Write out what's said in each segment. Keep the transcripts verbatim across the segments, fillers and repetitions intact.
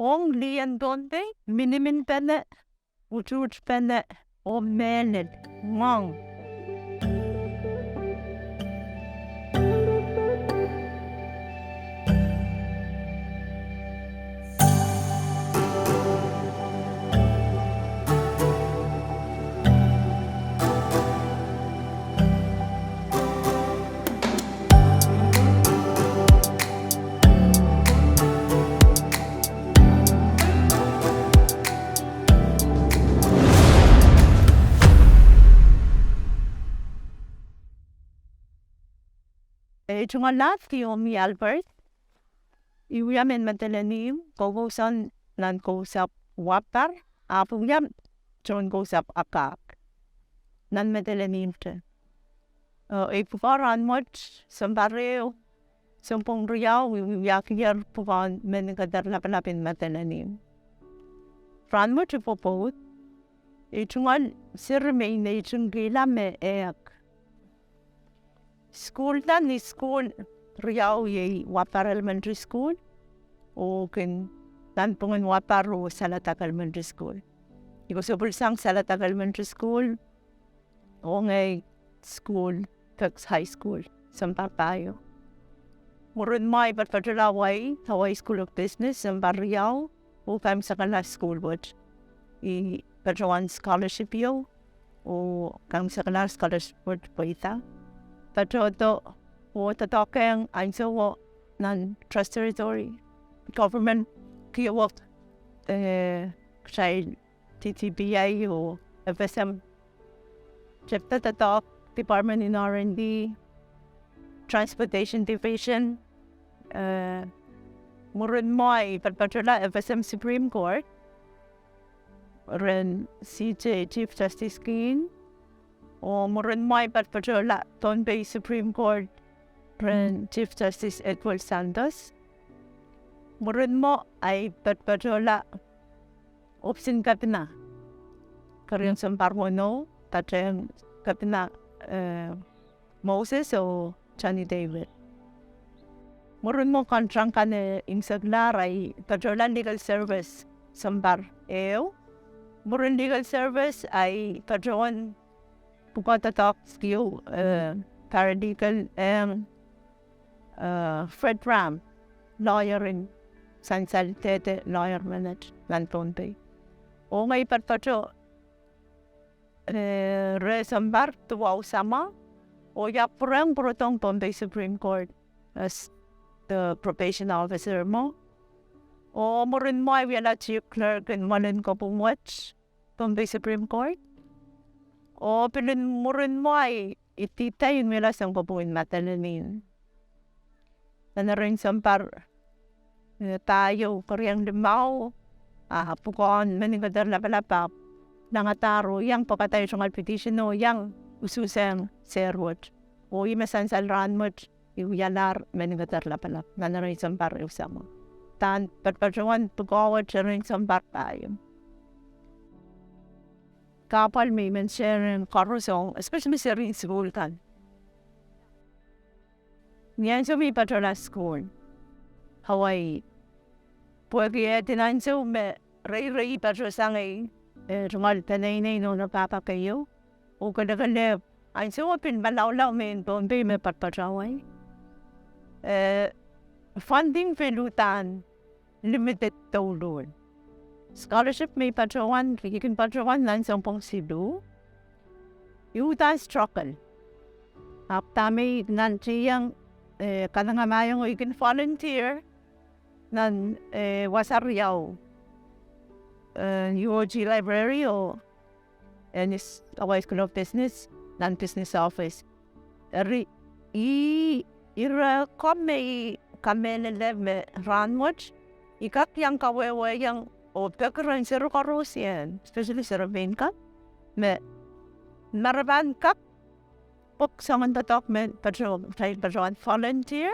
ong lih en Pohnpei, miniminpene, utuhtpene, oh mehlel, ngoang. Ei tungoal lap Kiyomi Albert. I wia mehn Madolenihmw, koukousoan nan kousapw Wapar, ahpw wia tohn kousapw Akak nan Madolenihmwte. Eh, ei pwukoa rahnwet, sounpar ehu, sounpwong riau, I wiakier pwukoahn Meninkeder Lapalap en Madolenihmw. Rahnwet I pwopwoud, ei tungoal seri me I neitikihla me ehk. Sukuhl nan, sukuhl riau iei Wapar Elementary School, oh kin nanpwungen Wapar oh Saladak Elementary School. I kosopwelsang Saladak Elementary School, oh ngehi sukuhl, Pex High School, sounpar pahieu. Mwurin mwo I patpatohla Hawaii, Hawaii School of Business, sounpar riau, oh kaimwisekala sukuhl wet. I patohwan scholarship ieu, oh kaimwisekala scholarship wet pweida. Patohdo, oh doadoahk ong ansou nan Trust Territory, government kiowok, eh, kitail D T P I oh F S M, tepda doadoahk Department in R and D, Transportation Division, eh, mwurin mwo I patpatohla F S M Supreme Court, rehn C J Chief Justice Keene, oh mwurin mwo I patpatohla Pohnpei Supreme Court, rehn Chief Justice Edward Santos. Mwurin mwo I patpatohla ohpis en kepina, keriau sounpar weneu, patehng Kepina, eh, Moses oh Tani David. Mwurin mwo contract kan eh imwseklahr, I patohla Legal Service sounpar ehu. Mwurin Legal Service I patohwan pwukoa doadoahk ieu, eh, paralegal ong, eh, Fred Ram, lawyer en sansal dehde, lawyer menet nan Pohnpei. Oh ngehi patpato eh, reh sounpar duwau samwa, oh I ahpw pwurehng pwurodohng Pohnpei Supreme Court as the probation officer mwo. Oh mwurin mwo I wiahla Chief Clerk en mwoalen kopwung wet, Pohnpei Supreme Court. Oh pil mwurin mwo I idihda I wiahla sounkopwung en Madolenihmw. Nan erein sounpar, eh, pahieu keriau limau, ah, pwukoahn Meninkeder Lapalap ahpw langadahr oh iang pwekada ei tungoal petition oh iang usuhsang sehr wet. Oh ih me sansal rahnwet I wialahr Meninkeder Lapalap nan erein sounpar ehu samwa. Udahn patpatohwan pwukoa wet erein sounpar pahieu. Kahpwal me I men share ong koaros, especially seri en sukuhl kan. Ni ansou me I patohla sukuhl Hawaii, pwehki eh diren ansou me reirei I patohsang ei, eh, tungoal peneinei nohno pahpa keieu, oh kelehpw ansou me pil malaulau mehn Pohnpei me patpatohwei. Eh, funding pil udahn limited douluhl. Scholarship me I patohwan, I kin patohwan nan sounpwong siluh, I udahn struggle. Ahpw dahme I nantihong, eh, kanengamah iong, I kin volunteer nan, eh, wasa riau, eh, U O G Library oh Hawaii School of Business nan business office. Eri, ih ire ko me I kamehlele me rahnwet I kak iang kawehwehiong oh peki rehn seri koaros, especially seri pein kan, me ma re pahn kak pwek soangen doadoahk me patohwan, patohwan volunteer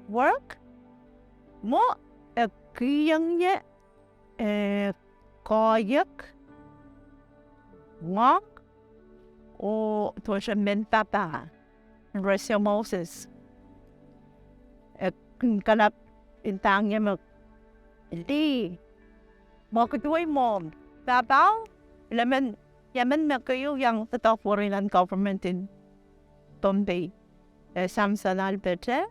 work, mwo e kihong ie, eh, koahiek, ngoang, oh tohto mehn papah, Resio Moses. E kin kalap ndahng ie me Lih, mwekid wei mwohmw. Pahpao, I men, I men me keieu iang doadoahk werei nan government en Pohnpei, eh, Samson Albert, eh,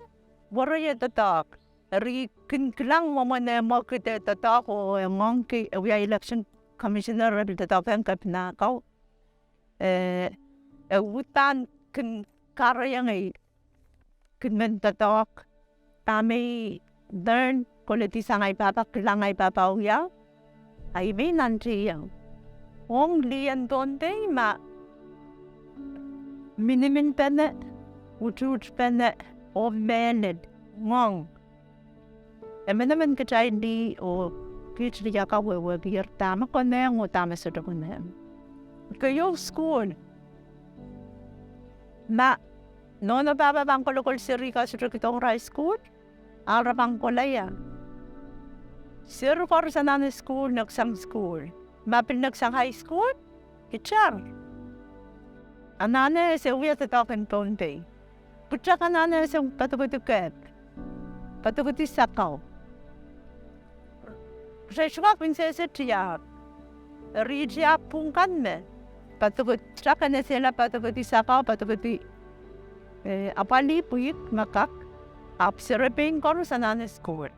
werei e doadoahk. Eri I kin kilang mwomwen eh mwekid e doadoahk oh e ngoangki, e wia election commissioner, e pil doadoahk ong Kepina Kau. Eh, e uhdahn kin kahrehiong ei kin men doadoahk, dahme I learn, koledi sang ei pahpa, kilang ei pahpa wia, a I men nantihong. Ong lih en Pohnpei ma miniminpene, utuhtpene, oh mehlel, ngoang. Emenemen kitail lih oh kiht lih akan wehwehkier dahme konehng oh dahme sohte konehng. Keieu sukuhl. Ma nohno pahpa pahn kolokol seri ka sohte kihdohng irail sukuhl, a re pahn kohla ia? Seri koaros anahne sukuhl, neksang sukuhl. Ma pil neksang high school, itar. Anahne ese wia doadoahk en Pohnpei. Pwutak anahne ese padokedi kehp, padokedi sakau. Kitail sohte kak pil sehse tiahk. Eri tiahk pwung kan me padokedi, kitail kin esehla padokedi sakau, padokedi, eh, apwalih pwihk me kak, ahpw serepein koaros anahne sukuhl.